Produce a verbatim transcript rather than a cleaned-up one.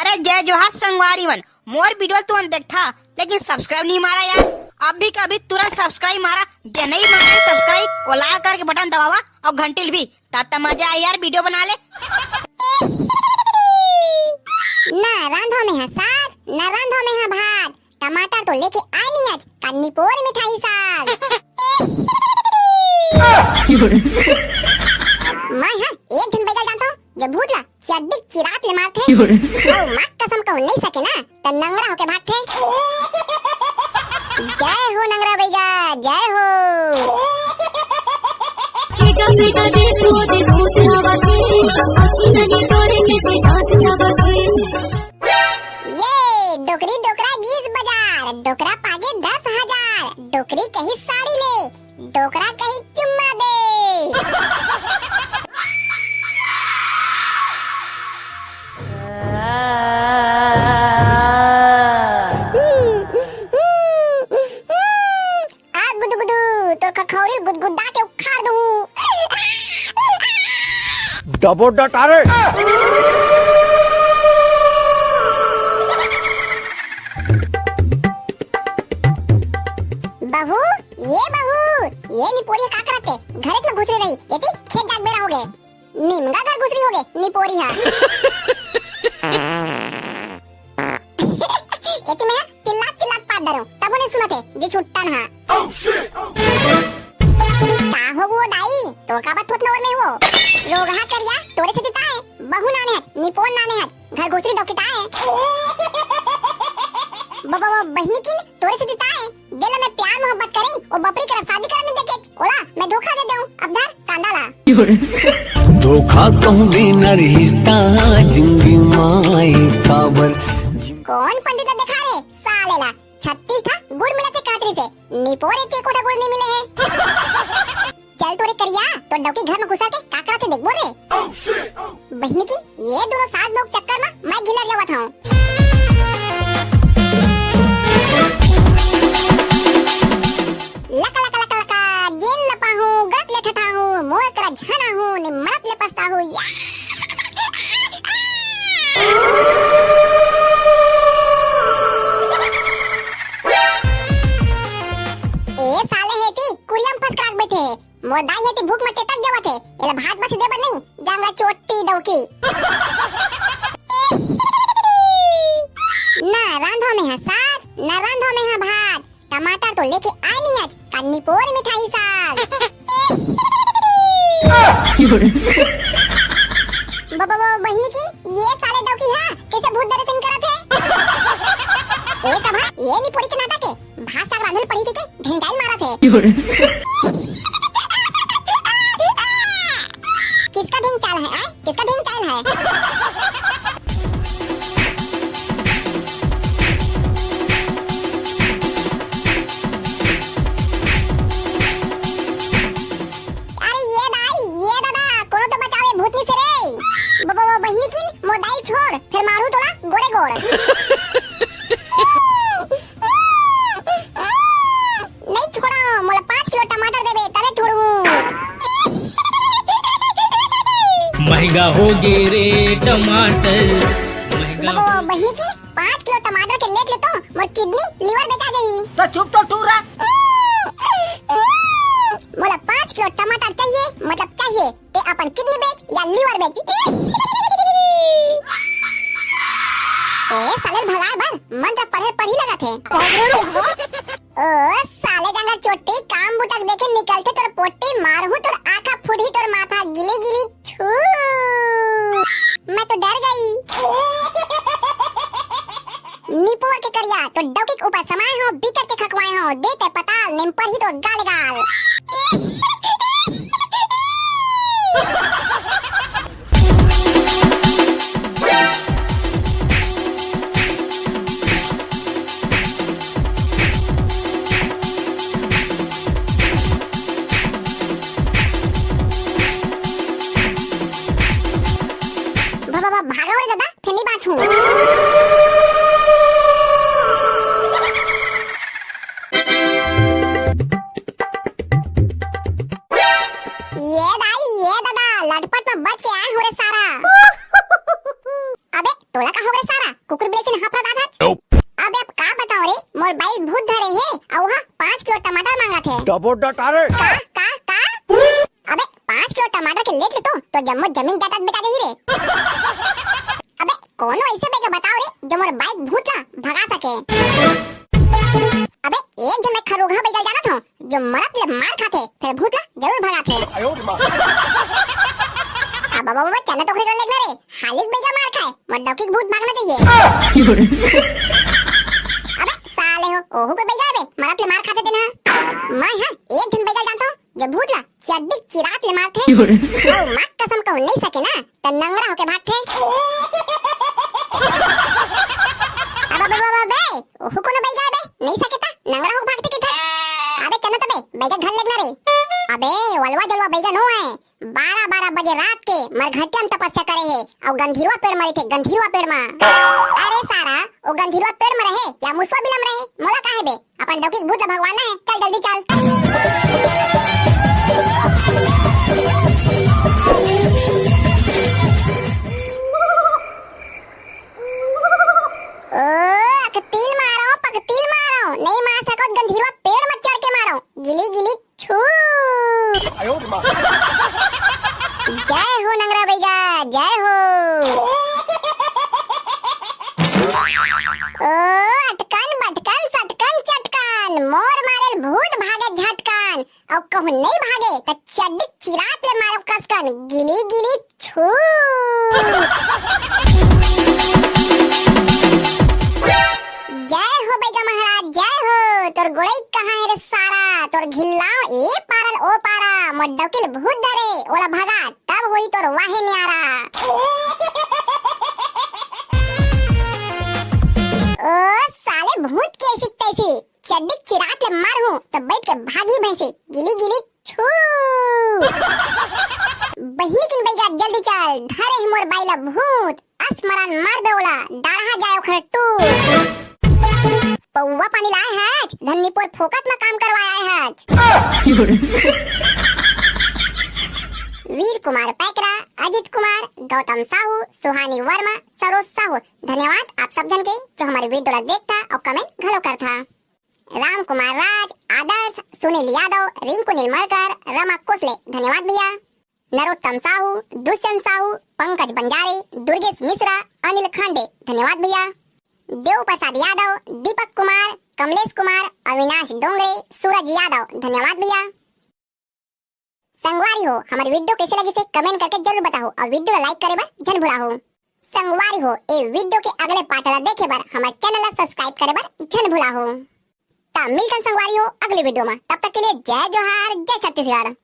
अरे जय जोहार संगवारी मन, मोर वीडियो तुमन देखथा लेकिन subscribe नहीं मारा यार। अभी का अभी तुरंत subscribe मारा, जे नहीं मारा subscribe, वो लाल कलर के बटन दबावा और घंटी भी, ताता मजा आए यार वीडियो बना ले। ना रांधो में हा साग, ना रांधो में हा भात, टमाटर तो लेके आए नहीं आज, कानी पोर मिठाई साग। मैं हा एक दिन बैगल जानता हूँ, जो भूत ला चड्डी चिरात ले मारथे। अउ माँ कसम कहूँ नहीं सके ना, त नंगरा होके भागथे। जय हो नंगरा बैगा, जय हो। ये डोकरी डोकरा गीस बजार, डोकरा पागे दस हजार, डोकरी कही साड़ी ले, डोकरा कही चुम्मा दे। आ गुदगुदू, तोर खखौरी गुदगुदा के उखाड़ दूं। डबो डटारे। बहू, ये बहू, ये निपोरी का करत हे? घरे में घुसरे रही, एती खेत जात बेरा हो गए। निमगा घर घुसरी हो गए, निपोरी हा। एती मैं चिल्लात चिल्लात पाद डरो, तब उन्हें सुनत हे, जी छुट्टन हा। का हो वो दाई, तोर का बात होत नवर में हो? रोगहा करिया, तोरे से दिताए, बहू नाने हत, निपोर नाने हत, घर घुसरी डौकी ताए। बाबा, बाबा, बहिनी किन, तोरे से दिताए। जेला मैं प्यार मोहब्बत करी, ओ बपरी करा शादी करा नहीं देखे, ओला मैं धोखा दे देऊं। अब धर कांदा ला। धोखा कहूँ बिना रिश्ता जिंदगी माए काबर। कौन पंडित ला देखा रे साले ला? छत्तीस ठा गुड़ मिला थे कातरी से, निपोरे के कोठा गुड़ नहीं मिले है। चल तोरे करिया, तो डौकी घर में घुसा के का करत हे देखबो रे। बहिनी की ये दोनों सास बहू के चक्कर में मैं घिलर जावत हूँ। लका लका लका लका, जेन लपा हूँ, गलत ले ठठा हूँ, मोर करा झना हूँ, ने मरत ले पछता हूँ। या। ए साले हेती कुरियम फसकाक बैठे हे। मोर दाई हे ते भूख में टेटक जावत हे, एला भात बस दे बर नहीं, जांगा चोटी डौकी। ना रांधो में हा साग, ना रांधो में हा भात, टमाटर तो लेके आए नहीं आज, कानी पोर मिठाई साग। बाबा, बाबा, बहिनी की ये साले डौकी हा कैसे भूत दर्शन करत हे? ए सब हा, ये निपोरी के नाटक हे। भात साग रांधल पड़ी के, के ढेंचाइल मारत हे। किसका ढेंचाल है, आय? किसका ढेंचाल है? अरे ये दाई, ये दादा, कोनो तो बचावे भूतनी से रे। ब-, ब-, ब-, बहिनी किन, मोर दाई छोड़, फिर मारू तोला गोड़े गोड़। नहीं छोड़ा, मोला पाँच किलो टमाटर देबे, तबे छोड़ू। महंगा हो गे रे टमाटर, महंगा। बाबा, बहिनी की पाँच किलो टमाटर के लेट ले तो मोर किडनी लिवर बेचा जाही। तो चुप तो टूरा। मोला पाँच किलो टमाटर चाहिए, मतलब चाहिए। ते अपन किडनी बेच या लिवर बेच। ए साले भगाए बर मंत्र पढ़े पढ़ी लगत हे। ओ साले जांगर चोटी, काम बुता के देखे निकलथे तोर पोटी, मारहूं तोर आंखा फूटही, तोर माथा गिली गिली छू। मैं तो डर गई। निपोर के करिया, तो डौकी के ऊपर समाए हो, बिकट के खकवाए हो, दे ते पताल, निम पर ही तो गाल गाल। भा, भा, भा, भागो रे दादा, फेर नी बाँचहूँ। ये दाई, ये दादा, लटपट में बच के आए हो रे सारा। अबे, तोला का हो गे सारा कुकुर बिलाई से हाफरत आथस। अबे अब का बताओं रे, मोर बाई भूत धरे हे, अउ वहाँ पाँच किलो टमाटर मांगत हे। डबो डटारे। का, का, का? अबे पाँच किलो टमाटर के लेत ले तो, तो जम्मो जमीन जायदाद बेचा जाही रे। अबे कोनो ऐसे बइगा बताओ रे, जो मोर बाई भूत ला भगा सके। अबे एक झन मैं खरोगहा बइगा जानत हूँ, जो मरत ले मार खाथे, फेर भूत ला जरूर भगाथे। अब बाबा बाबा चना तो खरीद लेना रे, हालिक बइगा मार खाए, मोर डौकी के भूत भागना चाहिए। अबे साले हो, ओहू के बइगा बे, मरत ले मार खाथे तेन हा। मैं हा एक झन बइगा जानत हूँ, जो भूत ला चड्डी चिरात ले मारथे। अउ माँ कसम कहूँ नहीं सके ना, त नंगरा होके भागथे। अबे, अबे, अबे, अबे, ओहू कोनो बइगा बे, नहीं सके त नंगरा होके भागथे किथे। अबे चलो तबे, बइगा घर लेगना रे। अबे, वलवा जलवा बइगा नो है, बारह बारह बजे रात के मरघटिया में तपस्या करे हे, अउ गंधीरवा पेड़ म रहिथे, गंधीरवा पेड़ म। अरे सारा, ओ गंधीरवा पेड़ म रहे या मुसवा बिलम रहे, मोला काहे बे? अपन डौकी के भूत ला भगवाना है, चल जल्दी चल। ओ, अकतील मारो, पकतील मारो, नहीं मार सको त गंधीरवा पेड़ म चढ़ के मारो, गिली गिली छू। जय हो नंगरा बइगा, जय हो। ओ अटकन बटकन सटकन चटकन, मोर मारेल भूत भागे झटकन, अउ कहूँ नहीं भागे त चड्डी चिरात ले मारो कसकन, गिली गिली छू। जय हो बइगा महाराज, जय हो। तोर गोड़ई कहाँ है रे सारा, तोर घिल्लाओ ए पारल ओ पारा, मोर डौकी ल भूत धरे, ओला भगा, तब होही तोर वाहे न्यारा। ओ साले भूत के ऐसी तैसी, चड्डी चिरात ले मारहूँ, त बइठ के भागही भैंसी, गिली गिली छू। बहिनी किन बइगा जल्दी चल, धरे हे मोर बाई ला भूत, असमरन मारबे ओला, डाढ़ा जाए ओखर टूट। पौवा पानी लाए हच, धन्नी पोर फोकट म काम करवाए आए हच। वीर कुमार पैकरा, अजीत कुमार, गौतम साहू, सुहानी वर्मा, सरोज साहू, धन्यवाद आप सब झन के जो हमर video ला देखथा अउ comment घलो करथा। राम कुमार राज, आदर्श, सुनील यादव, रिंकू नीलमलकर, रमा कोसले, धन्यवाद भैया। नरोत्तम साहू, दुष्यंत साहू, पंकज बंजारे, दुर्गेश मिश्रा, अनिल खांडे, धन्यवाद भैया। देव प्रसाद यादव, दीपक कुमार, कमलेश कुमार, अविनाश डोंगरे, सूरज यादव, धन्यवाद भैया। संगवारी हो, हमर video कैसे लगिस हे, comment करके जरूर बताहू अउ video ला like करे बर झन भुलाहू। संगवारी हो, ए video के अगले part ला देखे बर हमर channel ला subscribe करे बर झन भुलाहू। त मिलथन संगवारी हो अगले video मा, तब तक के लिए जय जोहार, जय छत्तीसगढ़।